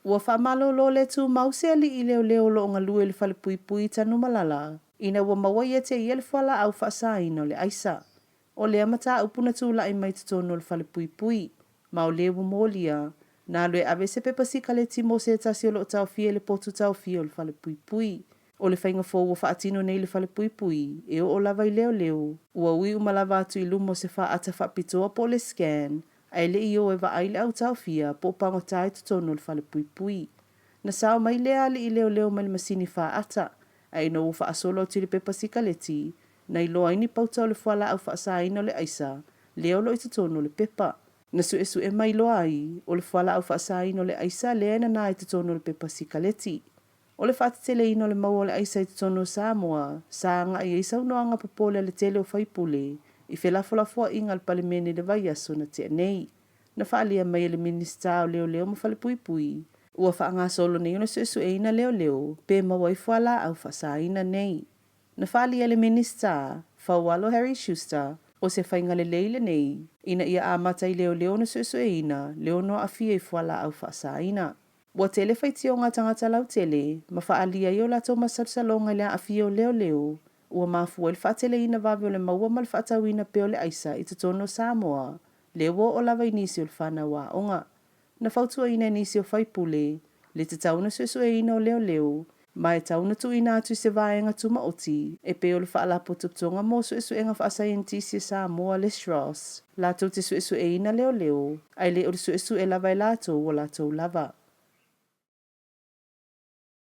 Ua faamalolo le tumau se alii leoleo o lo o galue i le falepuipui i Tanumalala ina ua maua ia te ia le fualaau faasaina o le aisa. O lea mataupu na tulai mai i totonu o le falepuipui, ma o le ua molia, na alu e ave se pepa sikaleti mo se tasi o lo o taofia i le potu taofia o le falepuipui. O le faiga fou ua faatino nei i le falepuipui, e oo lava i leoleo, ua ui uma lava atu i luma o se faata faapitoa po o le scan, ae le i o e vaai le au taofia po o pagota i totonu o le falepuipui. Na sao mai lea alii leoleo mai le masini faata, ae ina ua faasolo atu i le pepa sikaleti, na iloa ai ni pauta o le fualaau faasaina o le aisa, lea o lo o i totonu o le pepa. Na suesue mai loa ai, o le fualaau faasaina o le aisa lea e nana i totonu o le pepa sikaleti. O le faateteleina o le maua o le aisa i totonu o Samoa, sa agai ai saunoaga popole a le tele o faipule i felafolafoaiga a le Palemene i le vaiaso na tea nei. Na faaalia mai e le Minisita o Leoleo ma Falepuipui, ua faagasolo nei ona suesueina leoleo pe maua ai fualaau faasaina nei. Na faaalia e le Minisita, Faualo Harry Schuster, o se faiga lelei lenei ina ia amata i leoleo ona suesueina le ono aafia i fualaau faasaina. Ua tele faitioga a tagata lautele ma faaalia ai o latou masalosaloga i le aafia o leoleo ua mafua ai le faateleina vave o le maua ma le faatauina pea o le aisa i totonu o Samoa, lea ua oo lava i nisi o le fanau aoga. Na fautuaina e nisi o faipule le tatau ona suesueina o leoleo ma e tau ona tuuina atu i se vaega tumaoti e pei o le Faalapotopotoga mo Suesuega Faasaienitisi a Samoa, le SROS, latou te suesueina leoleo ae le o le suesue lava e latou o latou lava.